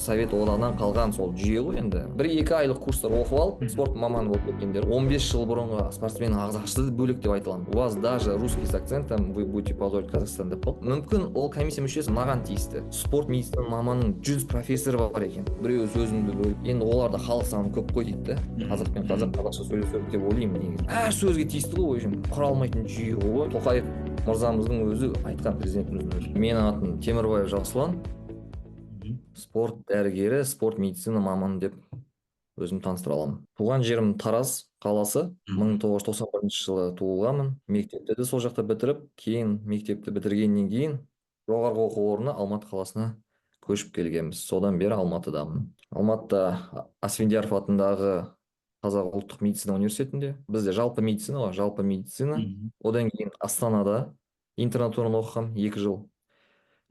Совет Одағынан қалған сол жүйе ғой енді. 1-2 айлық курстар оқып алып, спорт маманы болып кеткендер. 15 жыл бұрынғы спортсменнің ағзасы бөлек деп айта аламын. «У вас даже русский с акцентом, вы будете позорить Казахстан», — деп қалды. Мүмкін, ол комиссия мүшесі маған тиісті. Спорт медицина маманының 100 профессоры бар екен. Біреуі сөзімді бөліп, енді оларда халық саны көп қой дейді да. Қазақ пен қазақ қазақша сөйлесу керек деп ойлаймын негізі. Әр сөзге тиісті ғой, в общем, құра алмайтын жүйе ғой. Тоқаев мырзамыздың өзі айтқан, президентіміздің өзі. Менің атым Темірбаев Жасұлан, спорт дәрігері, спорт медицина маманы деп өзім таныстыра аламын. Туған жерім Тараз қаласы, 1991 жылы туылғанмын. Мектепті де сол жақта бітіріп, кейін мектепті бітіргеннен кейін жоғарғы оқу орнына Алматы қаласына көшіп келгенбіз. Содан бері Алматыдамын. Алматыда Асфендияров атындағы Қазақ ұлттық медицина университетінде, бізде жалпы медицина ғой, жалпы медицина. Одан кейін Астанада интернатураны оқығанмын 2 жыл,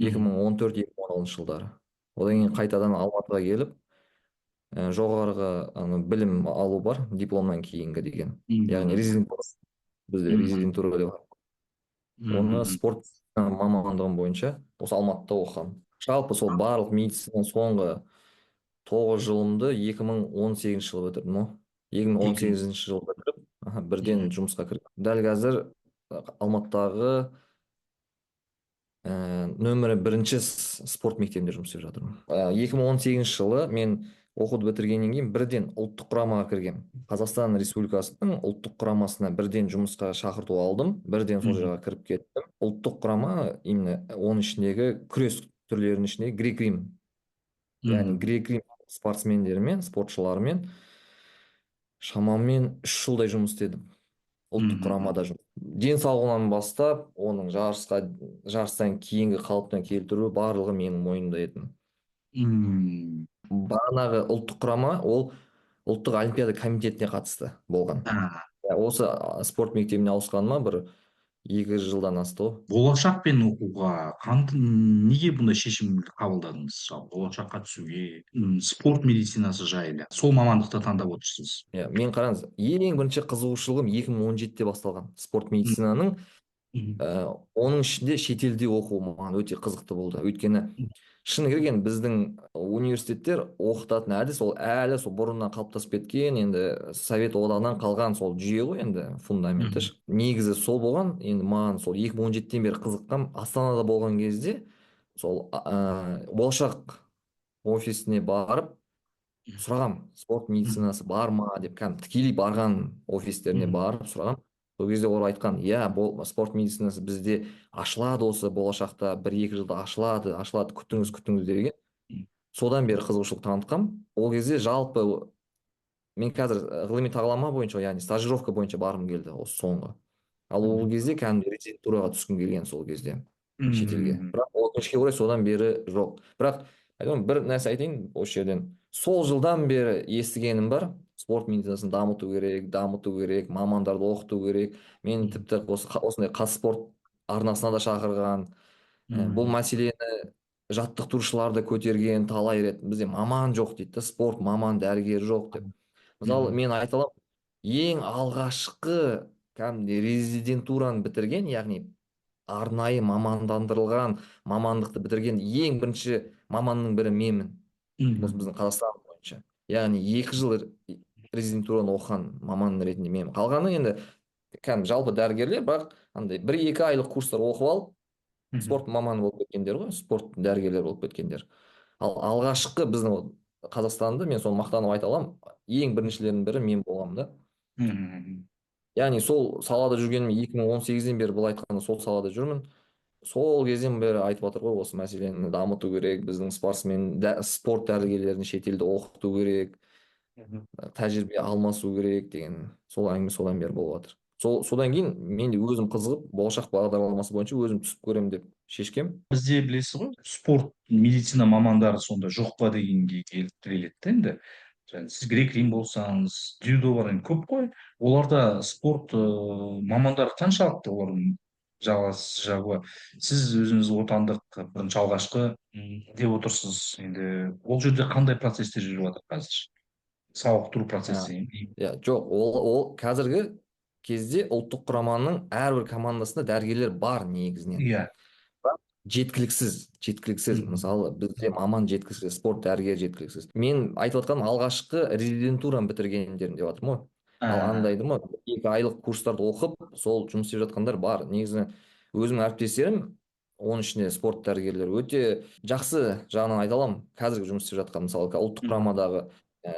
2014-2016 жылдары. Одан кейін қайтадан Алматыға келіп, жоғарғы ана білім алу бар, дипломнан кейінгі деген, яғни резидентура, бізде резидентура деп, оны спорт мамандығым бойынша осы Алматыда оқығанмын. Жалпы сол барлық медицина соңғы 9 жылымды 2018 жылы бітірдім ғой. 2018 жылы бітіріп, бірден жұмысқа кірдім. Дәл қазір Алматыдағы нөмірі бірінші спорт мектебінде жұмыс істеп жатырмын. 2018 жылы мен оқуды бітіргеннен кейін бірден ұлттық құрамаға кіргенмін. Қазақстан Республикасының ұлттық құрамасына бірден жұмысқа шақырту алдым, бірден сол жаққа кіріп кеттім. Ұлттық құрама именно оның ішіндегі күрес түрлерінің ішіндегі грек рим, яғни грек рим спортсмендерімен, спортшыларымен шамамен 3 жылдай жұмыс істедім ұлттық құрамада. Жұмыс, денсаулығынан бастап, оның жарысқа, жарыстан кейінгі қалпына келтіру, барлығы менің мойнымда еді. Бағанағы ұлттық құрама ол Ұлттық олимпиада комитетіне қатысты болған. Иә, осы спорт мектебіне ауысқаныма 1-2 жылдан асты ғой. Болашақпен оқуға неге бұндай шешім қабылдадыңыз, жалпы Болашаққа түсуге, спорт медицинасы жайлы сол мамандықты таңдап отырсыз? Иә, мен, қараңыз, ең бірінші қызығушылығым 2017-те басталған спорт медицинаның. Оның ішінде шетелде оқу маған өте қызықты болды, өйткені шыны керек, енді біздің университеттер оқытатын әдіс ол әлі сол бұрыннан қалыптасып кеткен, енді Совет Одағынан қалған сол жүйе ғой енді, фундаменті, негізі сол болған. Енді маған сол 2017-тен бері қызыққам. Астанада болған кезде сол Болашақ офисіне барып сұрағам, спорт медицинасы бар ма деп. Кәдімгі тікелей барған офистеріне барып сұрағам. Сол кезде олар айтқан: «Иә, бұл спорт медицинасы бізде ашылады, осы болашақта 1-2 жылда ашылады, ашылады, күтіңіз, күтіңіз», — деген. Содан бері қызығушылық танытқам. Ол кезде жалпы мен қазір ғылыми тағлама бойынша, яғни стажировка бойынша барғым келді осы соңғы. Ал ол кезде кәдімгі резидентураға түскім келген сол кезде шетелге. Бірақ өкінішке орай, содан бері жоқ. Бірақ айтамын, бір нәрсе айтайын осы жерден: сол жылдан бері естігенім бар, спорт медицинасын дамыту керек, дамыту керек, мамандарды оқыту керек. Мен тіпті осы осындай Қазспорт арнасына да шақырған. Бұл мәселені жаттықтырушылар да көтерген талай рет, бізде маман жоқ дейді да, спорт маман дәрігер жоқ деп. Мысалы, мен айта аламын, ең алғашқы кәдімгідей резидентураны бітірген, яғни арнайы мамандандырылған мамандықты бітірген ең бірінші маманның бірі менмін осы біздің Қазақстан бойынша. Яғни 2 жыл резидентураны оқыған маман ретінде мен. Қалғаны енді кәдімгі жалпы дәрігерлер, бірақ андай 1-2 айлық курстар оқып алып, спорт маманы болып кеткендер ғой, спорт дәрігерлер болып кеткендер. Ал алғашқы біздің Қазақстанда, мен соны мақтанып айта аламын, ең біріншілердің бірі мен болғанмын да. Яғни сол салада жүргеніме 2018-ден бері, былай айтқанда, сол салада жүрмін. Сол кезден бері айтып жатыр ғой, осы мәселені дамыту керек, біздің спортсмен спорт дәрігерлерін шетелде оқыту керек, тәжірибе алмасу керек деген сол әңгіме содан бері болып жатыр. Сол содан кейін мен де өзім қызығып, Болашақ бағдарламасы бойынша өзім түсіп көремін деп шешкем. Бізде, білесіз ғой, спорт медицина мамандары сонда жоқ па дегенге келіп тіреледі да енді. Және сіз грек рим болсаңыз, дзюдо бар, енді көп қой. Оларда спорт мамандары қаншалықты, олардың жалпы сіз өзіңіз отандық бірінші, алғашқы деп отырсыз. Енді ол жерде қандай процесстер жүріп жатыр қазір, сауықтыру процесі? Иә, жоқ, ол қазіргі кезде ұлттық құраманың әрбір командасында дәрігерлер бар негізінен. Жеткіліксіз, жеткіліксіз. Мысалы, бізде маман жеткіліксіз, спорт дәрігері жеткіліксіз. Мен айтып жатқаным алғашқы резидентураны бітіргендерін деп жатырмын ғой. Ал андайды ма, 2 айлық курстарды оқып, сол жұмыс істеп жатқандар бар. Негізі өзімнің әріптестерім, оның ішінде спорт дәрігерлері өте жақсы жағынан айта аламын. Қазіргі жұмыс істеп жатқан, мысалы, ұлттық құрамадағы,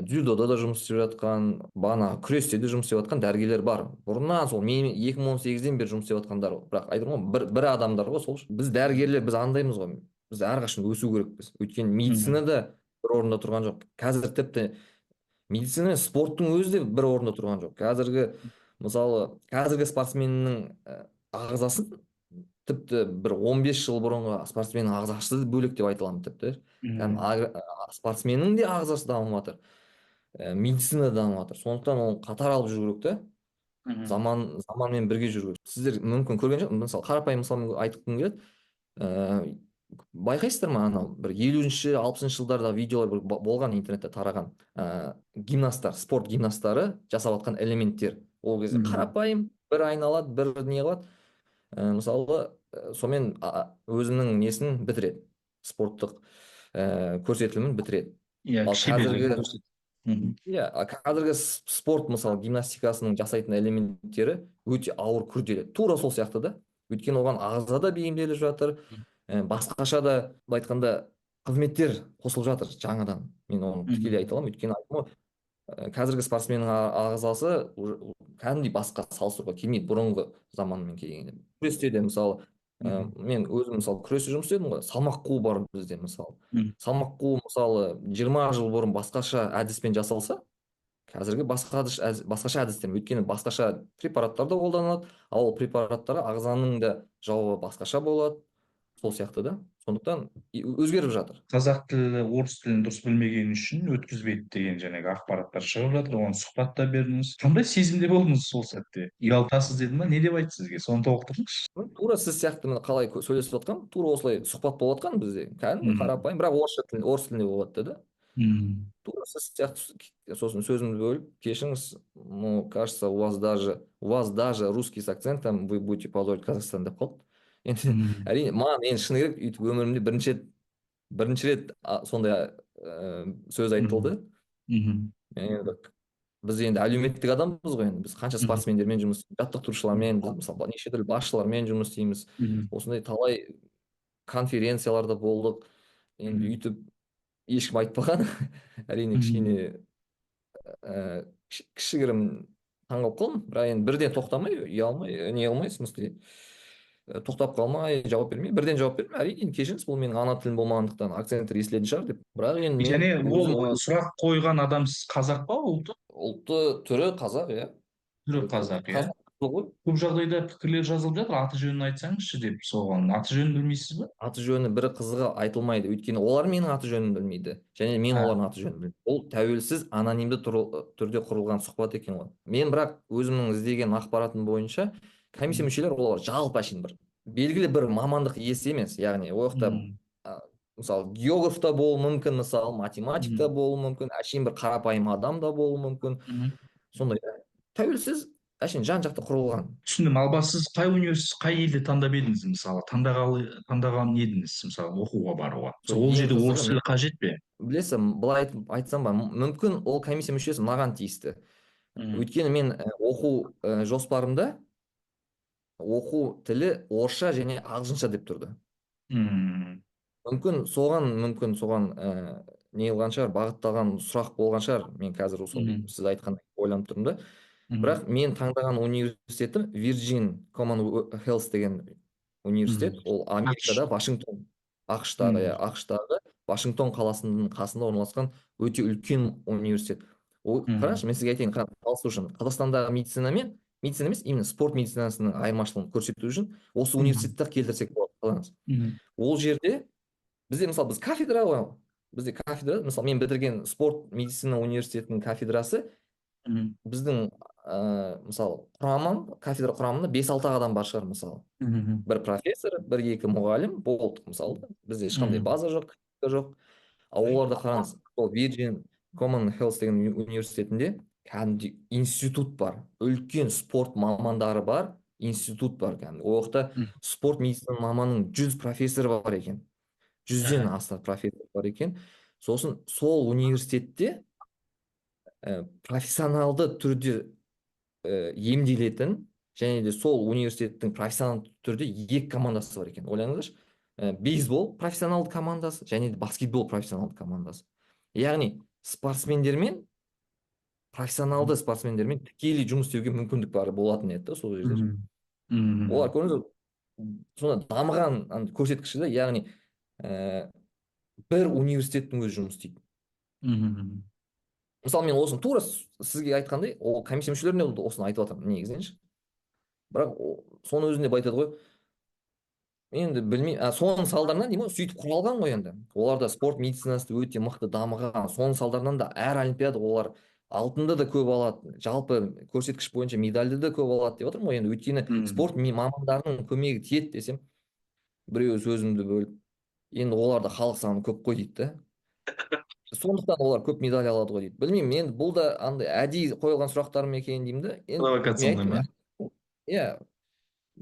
дзюдода да жұмыс істеп жатқан, бағана күресте де жұмыс істеп жатқан дәрігерлер бар. Бұрыннан сол мен 2018-ден бері жұмыс істеп жатқандар. Бірақ айтып тұрмын ғой, бір адамдар ғой сол. Біз дәрігерлер, біз андаймыз ғой. Біз әрқашан өсу керекпіз. Өйткені медицина да бір орында тұрған жоқ. Қазір тіпті медицина мен спорттың өзі де бір орында тұрған жоқ. Қазіргі, мысалы, қазіргі спортсменнің ағзасын тіпті бір 15 жыл бұрынғы спортсменнің ағзасы бөлек деп айта аламын тіпті. Кәдімгі спортсменнің де ағзасы дамып жатыр. Медицина дамып жатыр. Сондықтан оны қатар алып жүру керек та. Заманмен бірге жүру керек. Сіздер мүмкін көрген жоқ, мысалы, қарапайым мысалмен айтқым келеді. Байқайсыздар ма, анау бір 50-ші, 60-шы жылдарда видеолар бір болған, интернетте тараған. Гимнасттар, спорт гимнасттары жасап жатқан элементтер. Ол кезде қарапайым бір айналады, бір не қылады. Мысалы, сонымен өзінің несін бітіреді. Спорттық көрсетілімін бітіреді. Иә, Ал шеберлігін қазіргі көрсетеді. Иә, а қазіргі спорт, мысалы, гимнастикасының жасайтын элементтері өте ауыр, күрделі. Тура сол сияқты да. Өйткені оған ағза да бейімделіп жатыр, басқаша да, былай айтқанда, қызметтер қосылып жатыр жаңадан. Мен оны тікелей айта аламын, өйткені айттым ғой, қазіргі спортсменнің ағзасы уже кәдімгідей басқа, салыстыруға келмейді бұрынғы заманмен келгенде. Күресте де, мысалы, мен өзім, мысалы, күресте жұмыс істедім ғой, салмақ қуу бар бізде, мысалы. Салмақ қуу, мысалы, 20 жыл бұрын басқаша әдіспен жасалса, қазіргі басқа басқаша әдістер, өйткені басқаша препараттар да қолданылады, ал ол препараттарға ағзаның да жауабы басқаша болады, сол сияқты да. Сондықтан өзгеріп жатыр. Қазақ тілі, орыс тілін дұрыс білмеген үшін өткізбейді деген жаңағы ақпараттар шығып жатыр, оған сұхбат та бердіңіз. Қандай сезімде болдыңыз сол сәтте? Ұялтасыз деді ма, не деп айтты сізге? Соны толықтырыңызшы. Тура сіз сияқты міне қалай сөйлесіп жатқан, тура осылай сұхбат болып жатқан бізде. Кәдімгі қарапайым, бірақ орыс тілінде болып жатты да. Тура сіз сияқты сосын сөзімді бөліп, кешіріңіз, ну, кажется, у вас даже русский с акцентом, вы будете позорить Казахстан деп қалды. Енді әрине, маған енді шыны керек, өйтіп өмірімде бірінші рет сондай сөз айтылды. Енді біз енді әлеуметтік адамбыз ғой енді, біз қанша спортсмендермен жұмыс істейміз, жаттықтырушылармен, біз мысалы неше түрлі басшылармен жұмыс істейміз. Осындай талай конференцияларда болдық. Енді өйтіп ешкім айтпаған. Әрине, кішкене кішігірім таңғалып қалдым. Бірақ енді бірден тоқтамай, ұялмай, не қылмай, в смысле, тоқтап қалмай, жауап бермей, бірден жауап бердім. Әрине, кешіріңіз, бұл менің ана тілім болмағандықтан акценттер естілетін шығар деп. Бірақ енді мен Және ол өзім сұрақ қойған адам қазақ па, ұлты? Ұлты, түрі қазақ, иә. Түрі қазақ, иә. Қазақ ғой. Көп жағдайда пікірлер жазылып жатыр, аты жөнін айтсаңызшы деп, соған аты жөнін білмейсіз бе? Аты жөні бір қызығы айтылмайды, өйткені олар менің аты жөнімді білмейді және мен олардың аты жөнін білмеймін. Ол тәуелсіз, анонимді түрде құрылған сұхбат екен ғой. Мен бірақ өзімнің іздеген ақпаратым бойынша комиссия мүшелері олар жалпы әшейін бір белгілі бір мамандық иесі емес, яғни ол жақта мысалы, географ та болуы мүмкін, мысалы, математик та болуы мүмкін, әшейін бір қарапайым адам да болуы мүмкін. Сондай тәуелсіз, әшейін жан жақты құрылған. Түсіндім. Ал сіз қай университет, қай елді таңдап едіңіз, мысалы, таңдаған едіңіз, мысалы, оқуға баруға? Сол Ол ең жерде орыс қызығы тілі қажет пе? Білесіз, былай айтсам ба, мүмкін ол комиссия мүшесі маған тиісті. Өйткені мен оқу жоспарымда оқу тілі орысша және ағылшынша деп тұрды. Мүмкін соған не қылған шығар, бағытталған сұрақ болған шығар. Мен қазір сол сіз айтқандай ойланып тұрмын да. Бірақ мен таңдаған университетім Virgin Commonwealth деген университет. Ол Америкада, Вашингтон, АҚШ-тағы, иә, АҚШ-тағы Вашингтон қаласының қасында орналасқан өте үлкен университет. Ол қараңызшы, мен сізге айтайын, салыстыру үшін Қазақстандағы медицина мен медицина емес, именно спорт медицинасының айырмашылығын көрсету үшін осы университетті келтірсек болады, қараңыз. Ол жерде бізде, мысалы, біз кафедра ғой, бізде кафедра, мысалы, мен бітірген спорт медицина университетінің кафедрасы біздің мысалы, құрамым, кафедра құрамында 5-6 адам бар шығар, мысалы. Бір профессор, бір екі мұғалім болды, мысалы. Бізде ешқандай база жоқ, кафедра жоқ. Ал оларда қараңыз, ол Virgin Commonwealth деген университетінде кәдімгідей институт бар, үлкен спорт мамандары бар. институт бар кәдімгі. Ол жақта спорт медицина маманының 100 профессоры бар екен, 100-ден аса профессор бар екен. Сосын сол университетте профессионалды түрде емделетін және де сол университеттің профессионалды түрде екі командасы бар екен. Ойлаңыздаршы, бейсбол профессионалды командасы және де баскетбол профессионалды командасы. Яғни спортсмендермен, профессионалды спортсмендермен тікелей жұмыс істеуге мүмкіндік бар болатын еді да сол жерде. Олар, көрдіңіз бе, сонда дамыған көрсеткіші да. Яғни бір университеттің өзі жұмыс істейді. Мысалы, мен осыны тура сізге айтқандай, ол комиссия мүшелеріне де осыны айтып жатырмын негізінен ше. Бірақ соның өзінде былай айтады ғой енді, білмеймін, соның салдарынан деймін ғой, сөйтіп құралған ғой енді. Оларда спорт медицинасы өте мықты дамыған. Соның салдарынан да әр олимпиада олар алтынды да көп алады, жалпы көрсеткіш бойынша медальді де көп алады деп отырмын ғой енді. Өйткені спорт мамандарының көмегі тиеді десем, біреуі сөзімді бөліп: «Енді оларда халық саны көп қой», – дейді да, «сондықтан олар көп медаль алады ғой», – дейді. Білмеймін енді, бұл да андай әдейі қойылған сұрақтар ма екен деймін да енді. Мен Провокационный айттым, ма? Иә,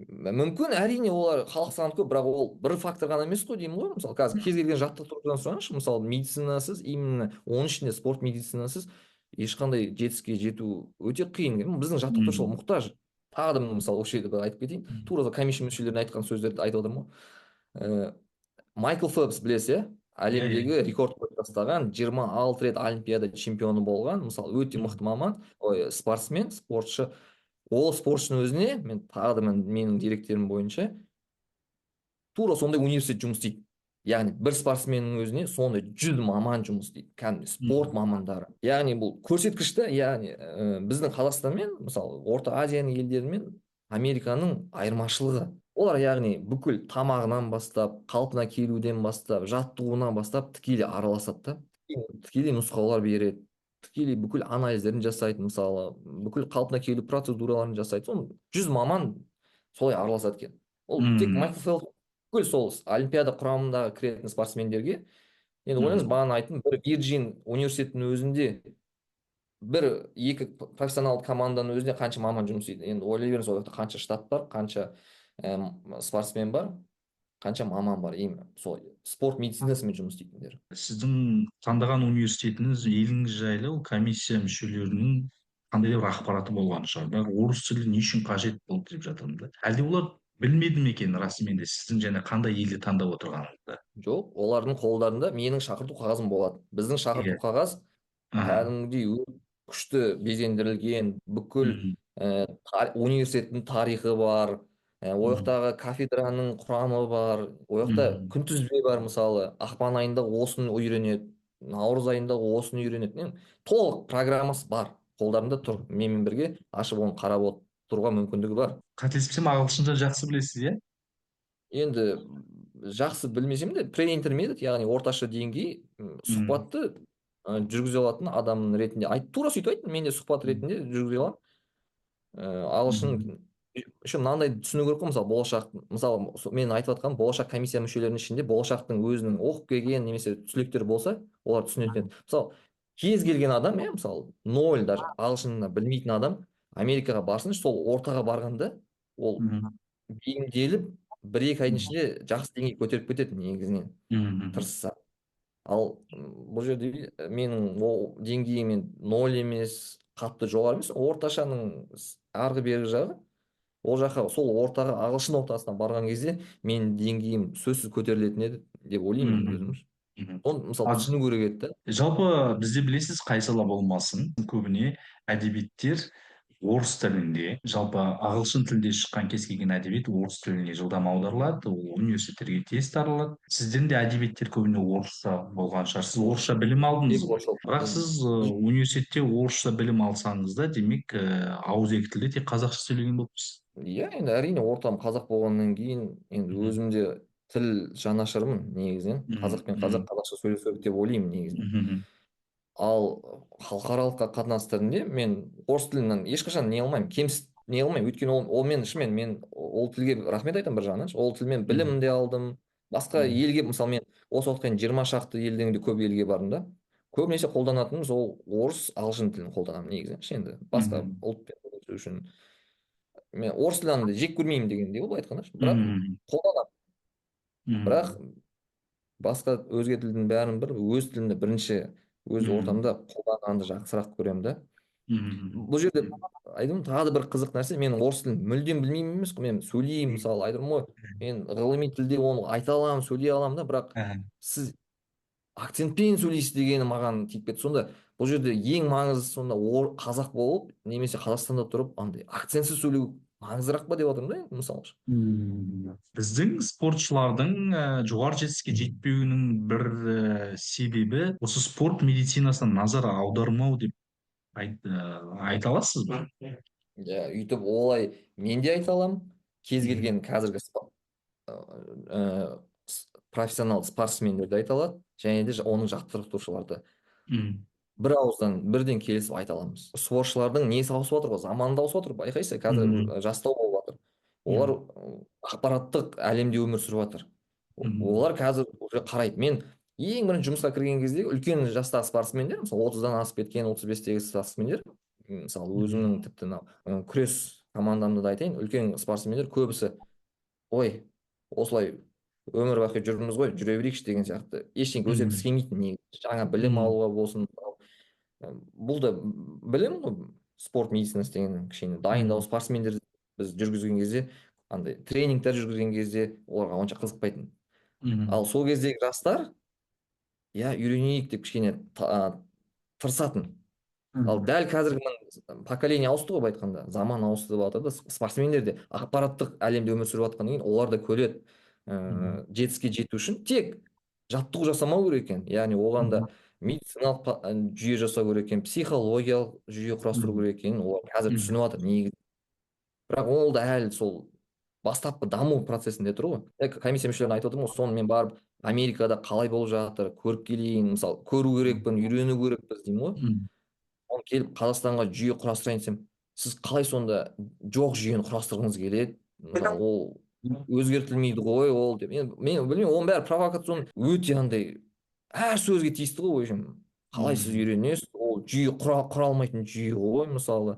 мүмкін, әрине, олар халық саны көп, бірақ ол бір фактор ғана емес қой деймін ғой. Мысалы, қазір кез келген жаттықтырушыдан сұраңызшы, мысалы, медицинасыз, именно оның ішінде спорт медицинасыз ешқандай жетістікке жету өте қиын. Біздің жаттықтырушылар мұқтаж. Тағы да, мысалы, осы жерде бір айтып кетейін, тура сол комиссия мүшелеріне айтқан сөздерді айтып отырмын ғой. Майкл Фелпс, білесіз, иә, әлемдегі рекорд қойып тастаған, 26 рет олимпиада чемпионы болған, мысалы, өте мықты маман, ой, спортсмен, спортшы. Ол спортшының өзіне мен тағы да менің деректерім бойынша тура сондай университет жұмыс істейді. Яғни бір спортсменнің өзіне сондай 100 маман жұмыс істейді, кәдімгі спорт мамандары. Яғни бұл көрсеткіш та. Яғни біздің Қазақстанмен, мысалы, Орта Азияның елдерімен Американың айырмашылығы: олар, яғни, бүкіл тамағынан бастап, қалпына келуден бастап, жаттығуынан бастап тікелей араласады да, тікелей нұсқаулар береді, тікелей бүкіл анализдерін жасайды, мысалы, бүкіл қалпына келу процедураларын жасайды. Соны 100 маман солай араласады екен. Ол тек Майкл Фелпс, бүкіл сол олимпиада құрамындағы кіретін спортсмендерге. Енді ойлаңыз, бағана айттым, бір Вирджин университетінің өзінде бір екі профессионал команданың өзінде қанша маман жұмыс істейді. Енді ойлай беріңіз, ол жақта қанша штат бар, қанша спортсмен бар, қанша маман бар, именно сол спорт медицинасымен жұмыс істейтіндер. Сіздің таңдаған университетіңіз, еліңіз жайлы ол комиссия мүшелерінің қандай да бір ақпараты болған шығар, бірақ орыс тілі не үшін қажет болды деп жатырмын да. Әлде олар білмеді ме екен расымен де сіздің және қандай елді таңдап отырғаныңызды? Жоқ, олардың қолдарында менің шақырту қағазым болады. Біздің шақырту қағаз кәдімгідей күшті безендірілген, бүкіл университеттің тарихы бар, ол жақтағы кафедраның құрамы бар, ол жақта күнтізбе бар. Мысалы, ақпан айында осыны үйренеді, наурыз айында осыны үйренеді. Енді толық программасы бар, қолдарында тұр, менімен бірге ашып, оны қарап отыруға мүмкіндігі бар. Қателеспесем, ағылшынша жақсы білесіз, иә? Енді жақсы білмесем де, pre-intermediate, яғни орташа деңгей, сұхбатты жүргізе алатын адам ретінде айт, тура сөйтіп айттым. Мен де сұхбат ретінде жүргізе аламын. Ағылшын еще мынандай түсіну керек қой. Мысалы, болашақ, мысалы, мен айтып жатқаным, болашақ комиссия мүшелерінің ішінде болашақтың өзінің оқып келген немесе түлектер болса, олар түсінетін еді. Мысалы, кез келген адам, иә, мысалы, ноль, даже ағылшынды білмейтін адам Америкаға барсыншы, сол ортаға барғанда ол бейімделіп, 1-2 айдың ішінде жақсы деңгейге көтеріп кетеді негізінен, тырысса. Ал бұл жерде менің ол деңгейім мен ноль емес, қатты жоғары емес, орташаның арғы бергі жағы. Ол жаққа, сол ортаға, ағылшын ортасына барған кезде менің деңгейім сөзсіз көтерілетін еді деп ойлаймын мен өзім. Оны, мысалы, түсіну керек еді да. Жалпы бізде, білесіз, қай сала болмасын, көбіне әдебиеттер орыс тілінде. Жалпы ағылшын тілінде шыққан кез келген әдебиет орыс тіліне жылдам аударылады, ол университеттерге тез таралады. Сізден де әдебиеттер көбіне орысша болған шығар. Сіз орысша білім алдыңыз Тек ғой. Орысша. Бірақ сіз университетте орысша білім алсаңыз да, демек, ауызекі тілде тек қазақша сөйлеген болыпсыз. Иә, енді, әрине, ортам қазақ болғаннан кейін енді өзім де тіл жанашырмын негізінен. Қазақ пен қазақ қазақша сөйлесу керек деп ойлаймын негізінен. Ал халықаралыққа қатынас түрінде мен орыс тілінен ешқашан не қылмаймын, кемсіт не қылмаймын, өйткені ол мен шынымен мен ол тілге рахмет айтамын бір жағынан. Ол тілмен білім де алдым. Басқа елге, мысалы, мен осы уақытқа дейін 20 шақты елден де көп елге бардым да. Көбінесе қолданатыным сол орыс, ағылшын тілін қолданамын негізінен ше, енді басқа ұлтпен сөйлесу үшін. Мен орыс тілін андай жек көрмеймін дегендей ғой, былай айтқанда, бірақ қолданамын. Бірақ басқа өзге тілдің бәрін бір өз тілімді бірінші өз ортамда қолданғанды жақсырақ көремін да. Бұл жерде айтамын, тағы да бір қызық нәрсе: мен орыс тілін мүлдем білмеймін емес қой, мен сөйлеймін, мысалы, айтамын ғой, мен ғылыми тілде оны айта аламын, сөйлей аламын да, бірақ сіз акцентпен сөйлейсіз дегені маған тиіп кетті. Сонда бұл жерде ең маңыздысы сонда қазақ болып немесе Қазақстанда тұрып, андай акцентсіз сөйлеу маңыздырақ па деп жатырмын да енді, мысалы үшін. Біздің спортшылардың жоғары жетістікке жетпеуінің бір себебі осы спорт медицинасына назар аудармау деп айта аласыз ба? Иә, өйтіп олай мен де айта аламын. Кез келген қазіргі профессионал спортсмендер де айта алады және де оның жаттықтырушылары да. Бір ауыздан бірден келісіп айта аламыз. Спортшылардың несі ауысып жатыр ғой, заманы да ауысып жатыр, байқайсыз, қазір жастау болып жатыр. Олар ақпараттық әлемде өмір сүріп жатыр. Олар қазір уже қарайды. Мен ең бірінші жұмысқа кірген кезде үлкен жастағы спортсмендер, мысалы, 30-дан асып кеткен, 35-тегі спортсмендер, мысалы, өзімнің тіпті мынау күрес командамда да айтайын, үлкен спортсмендер көбісі: «Ой, осылай өмір бақи жүрміз ғой, жүре берейікші» деген сияқты, ештеңе өзгергісі келмейтін негізі, жаңа білім алуға болсын. Бұл да білім ғой, спорт медицинасы деген, кішкене дайындау. Спортсмендер біз жүргізген кезде, андай тренингтер жүргізген кезде оларға онша қызықпайтын. Ал сол кездегі жастар, иә, үйренейік деп кішкене тырысатын. Ал дәл қазіргі міне поколение ауысты ғой, былай айтқанда, заман ауысты деп жатыр да. Спортсмендер де ақпараттық әлемде өмір сүріп жатқаннан кейін олар да көреді, жетістікке жету үшін тек жаттығу жасамау керек екен, яғни оған да медициналық жүйе жасау керек екен, психологиялық жүйе құрастыру керек екенін олар қазір түсініп жатыр негізі. Бірақ ол да әлі сол бастапқы даму процесінде тұр ғой. Комиссия мүшелеріне айтып отырмын ғой, соны мен барып Америкада қалай болып жатыр, көріп келейін, мысалы, көру керекпін, үйрену керекпіз деймін ғой. Оны келіп Қазақстанға жүйе құрастырайын десем, сіз қалай сонда жоқ жүйені құрастырғыңыз келеді, мысалы, ол өзгертілмейді ғой ол деп. Енді мен білмеймін, оның бәрі провокацион, өте андай әр сөзге тиісті ғой. В общем, қалай сіз үйренесіз, ол жүйе құра алмайтын жүйе ғой, мысалы.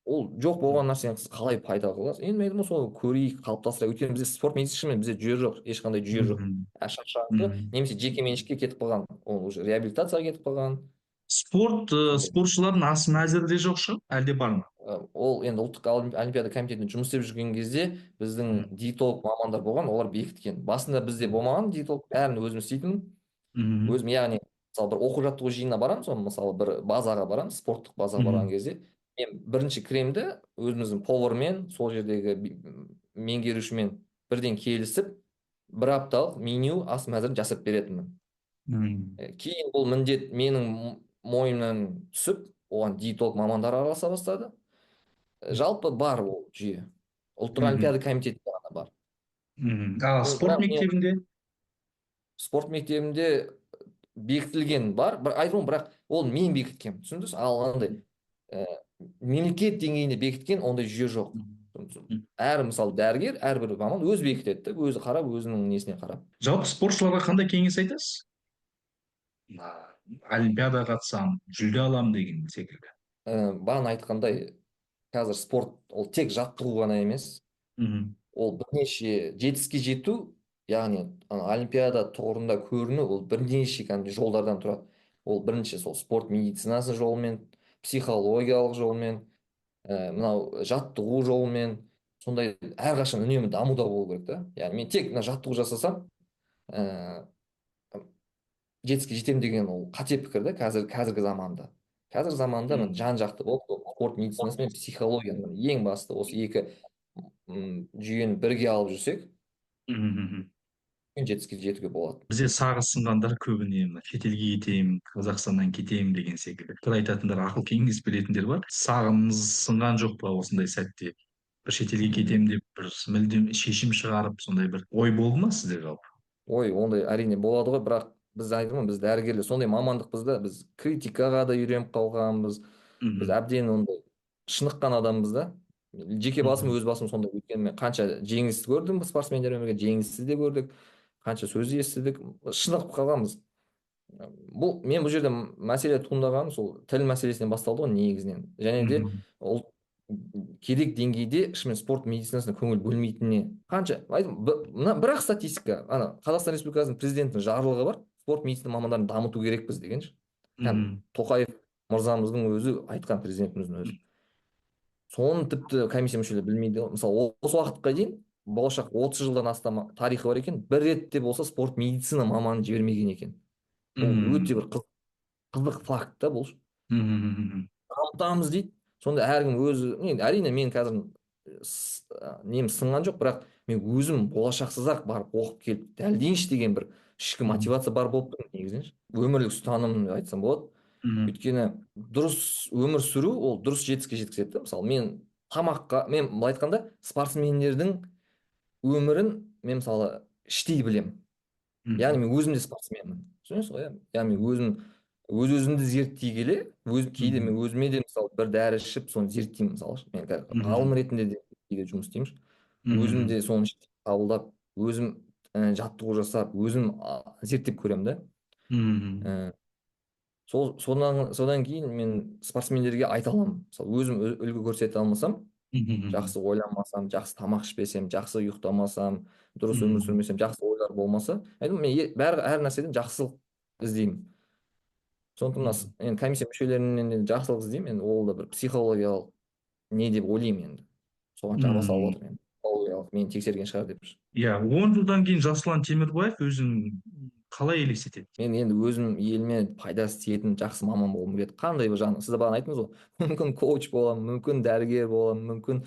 Ол жоқ болған нәрсені сіз қалай пайда қыласыз? Енді мен айтамын ғой, соны көрейік, қалыптастырайық, өйткені бізде спорт медицина, бізде жүйе жоқ, ешқандай жүйе жоқ. Шаршаңқы немесе жеке меншікке кетіп қалған, ол уже реабилитацияға кетіп қалған. Спортшылардың ас мәзірі де жоқ шығар, әлде бар ма? Ол енді Ұлттық олимпиада комитетінде жұмыс істеп жүрген кезде біздің диетолог мамандар болған, олар бекіткен. Басында бізде болмаған диетолог, бәрін өзім істейтінмін. Өзім, яғни, мысалы, бір оқу жаттығу жиынына барамыз ғой, мысалы, бір базаға барамыз, спорттық базаға барған кезде мен бірінші кіремін де, өзіміздің повармен, сол жердегі меңгерушімен бірден келісіп, бір апталық меню, ас мәзірін жасап беретінмін. Кейін бұл міндет менің мойнымнан түсіп, оған диетолог мамандар араласа бастады. Жалпы бар ол жүйе Ұлттық олимпиада комитетінде ғана бар. А спорт Бірақ мен мектебінде? Спорт мектебінде бекітілген бар, бір айтып, бірақ ол мен бекіткенмін, түсіндіңіз? Ал андай мемлекет деңгейінде бекіткен ондай жүйе жоқ. Әр, мысалы, дәрігер, әрбір маман өзі бекітеді да, өзі қарап, өзінің несіне қарап. Жалпы спортшыларға қандай кеңес айтасыз? Мына олимпиадаға қатысамын, жүлде аламын деген секілді. Бағана айтқандай, қазір спорт ол тек жаттығу ғана емес, ол бірнеше жетістікке жету, яғни ана олимпиада тұғырында көріну, ол бірнеше кәдімгі жолдардан тұрады. Ол бірінші сол спорт медицинасы жолымен, психологиялық жолмен, мынау жаттығу жолымен, сондай әрқашан үнемі дамуда болу керек та. Яғни мен тек мына жаттығу жасасам, жетістікке жетемін деген ол қате пікір да. Қазіргі заманда міне жан жақты болып, ол спорт медицинасы мен психологияны, ең басты осы екі жүйені бірге алып жүрсек, үлкен жетістікке жетуге болады. Бізде сағы сынғандар көбіне мына шетелге кетемін, Қазақстаннан кетемін деген секілді пікір айтатындар, ақыл кеңес беретіндер бар. Сағыңыз сынған жоқ па осындай сәтте? Бір шетелге кетемін деп бір мүлдем шешім шығарып, сондай бір ой болды ма сізде жалпы? Ой, ондай әрине болады ғой, бірақ біз айттым ғой, біз дәрігерлер сондай мамандықпыз да, біз критикаға да үйреніп қалғанбыз. Біз әбден ондай шыныққан адамбыз да. Жеке басым, өз басым сондай, өйткені мен қанша жеңіс көрдім спортсмендермен бірге, жеңіссіз де көрдік, қанша сөз естідік, шынығып қалғанбыз. Бұл мен бұл жерде мәселе туындағаны сол тіл мәселесінен басталды ғой негізінен. Және де ол Керек деңгейде шынымен спорт медицинасына көңіл бөлмейтініне қанша мына бірақ статистика, ана Қазақстан Республикасының президентінің жарлығы бар, спорт медицина мамандарын дамыту керекпіз деген ше. Тоқаев мырзамыздың өзі айтқан, президентіміздің өзі. Соны тіпті комиссия мүшелері білмейді. Мысалы, осы уақытқа дейін Болашақ 30 жылдан астам тарихы бар екен, бір рет те болса спорт медицина маманын жібермеген екен. Ол өте бір қызық факт та бұл. Дамытамыз дейді, сонда әркім өзі, енді әрине мен қазір нем сынған жоқ, бірақ мен өзім Болашақсыз ақ барып оқып келіп дәлелдейінші деген бір ішкі мотивация бар болып тұр негізінен. Өмірлік ұстаным деп айтсам болады. Өйткені дұрыс өмір сүру ол дұрыс жетістікке жеткізеді да. Мысалы, мен тамаққа, мен былай айтқанда, спортсмендердің өмірін мен, мысалы, іштей білемін. Яғни мен өзім де спортсменмін, түсінесіз ғой, иә? Яғни мен өзім өз өзімді зерттей келе, өз кейде мен өзіме де, мысалы, бір дәрі ішіп, соны зерттеймін. Мысалы, мен қазір ғалым ретінде де кейде жұмыс істеймін. Өзім де соны қабылдап, өзім жаттығу жасап, өзім зерттеп көремін да. Сол содан кейін мен спортсмендерге айта аламын. Мысалы, өзім үлгі көрсете алмасам, жақсы ойланбасам, жақсы тамақ ішпесем, жақсы ұйықтамасам, дұрыс өмір сүрмесем, жақсы ойлар болмаса, мен бәрі әр нәрседен жақсылық іздеймін. Сондықтан мына енді комиссия мүшелерінен де жақсылық іздеймін. Енді ол да бір психологиялық не деп ойлаймын, енді соған жаба салып отырмын енді, психологиялық мені тексерген шығар деп. Иә, 10 жылдан кейін Жасұлан Темірбаев өзін қалай елестетеді? Мен енді өзім еліме пайдасы тиетін жақсы маман болғым келеді. Қандай бір жағынан, сіз де бағана айттыңыз ғой, мүмкін, коуч боламын, мүмкін, дәрігер боламын, мүмкін,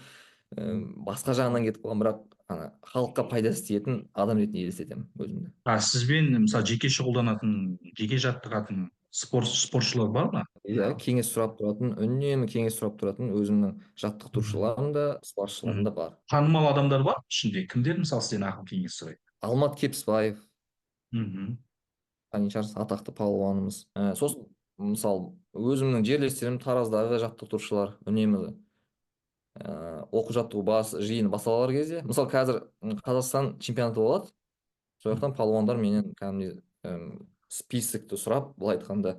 басқа жағынан кетіп қаламын, бірақ ана халыққа пайдасы тиетін адам ретінде елестетемін өзімді. А сізбен, мысалы, жеке шұғылданатын, жеке жаттығатын спортшылар бар ма? Иә, кеңес сұрап тұратын, үнемі кеңес сұрап тұратын өзімнің жаттықтырушыларым да, спортшыларым да бар. Танымал адамдар бар ма ішінде? Кімдер, мысалы, сізден ақыл кеңес сұрайды? Алмат Кепсбаев. Танитын шығарсыз, атақты палуанымыз. Сосын, мысалы, өзімнің жерлестерім, Тараздағы жаттықтырушылар үнемі оқу жаттығу бас жиыны басталар кезде, мысалы, қазір Қазақстан чемпионаты болады, сол жақтан палуандар менен кәдімгідей списокті сұрап, былай айтқанда,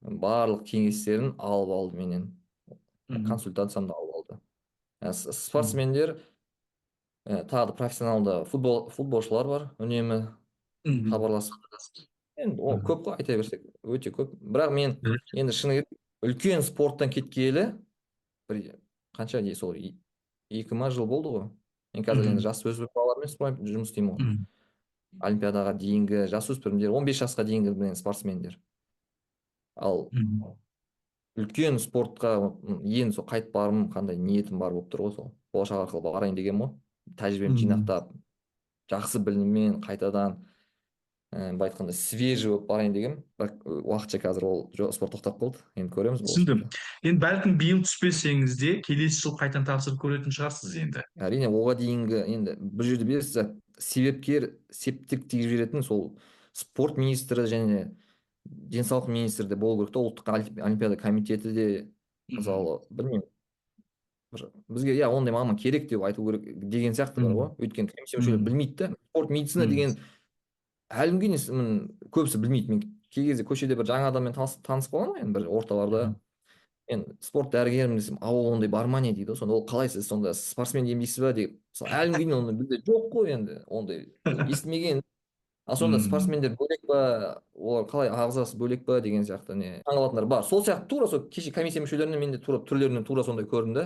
барлық кеңестерін алып алды менен, консультациямды алып алды. Спортсмендер, тағы да профессионалды футболшылар бар, үнемі хабарласып. Енді ол көп қой, айта берсек, өте көп. Бірақ мен енді шыны керек, үлкен спорттан кеткелі бір қанша, сол 2 ма жыл болды ғой. Мен қазір енді жасөспірім балалармен жұмыс істеймін ғой. Олимпиадаға дейінгі жасөспірімдер, 15 жасқа дейінгі мен спортсмендер. Ал үлкен спортқа енді сол қайтып барым, қандай ниетім бар болып тұр ғой, сол Болашақ арқылы барайын деген ғой. Тәжірибемді жинақтап, жақсы біліммен қайтадан, былай айтқанда, свежий болып барайын дегенмін. Бірақ уақытша қазір ол спорт тоқтап қалды. Енді көреміз Түсіндім. болашақта. Енді бәлкім, биыл түспесеңіз де, келесі жыл қайтадан тапсырып көретін шығарсыз енді. Әрине, оға дейінгі енді бұл жерде білесіз, себепкер, септік тигізіп жіберетін сол спорт министрі және денсаулық министрі де болу керек та, ұлттық олимпиада комитеті де, мысалы, білмеймін, бір бізге, иә, ондай маман керек деп айту керек деген сияқты бар ғой. Өйткені комиссия мүшелері білмейді да, спорт медицина деген әлі күнге дейін көбісі білмейді. Мен кей кезде көшеде бір жаңа адаммен танысып қаламын ғой енді бір орталарда. Мен спорт дәрігерімін десем, а ол ондай бар ма, не дейді ғой. Сонда ол қалай, сіз сонда спортсмен емдейсіз ба деп. Мысалы, әлі күнге дейін оны бізде жоқ қой енді, ондай естімеген. А сонда спортсмендер бөлек па, олар қалай, ағзасы бөлек па деген сияқты не таңқалатындар бар. Сол сияқты тура сол кеше комиссия мүшелерінен мен де тура түрлерінен тура сондай көрдім да.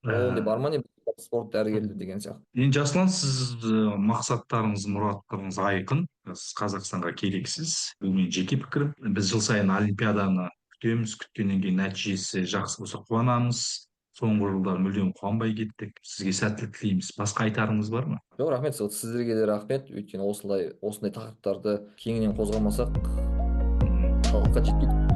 Ондай бар ма, не спорт дәрігерлер деген сияқты. Енді, Жасұлан, сіз мақсаттарыңыз, мұраттарыңыз айқын. Сіз Қазақстанға керексіз. Бұл менің жеке пікірім. Біз жыл сайын олимпиаданы күтеміз, күткеннен кейін нәтижесі жақсы болса қуанамыз. Соңғы жылдары мүлдем қуанбай кеттік. Сізге сәттілік тілейміз. Басқа айтарыңыз бар ма? Жоқ, рахмет. Сол сіздерге де рахмет. Өйткені осындай тақырыптарды кеңінен қозғамасақ, халыққа жетпейді.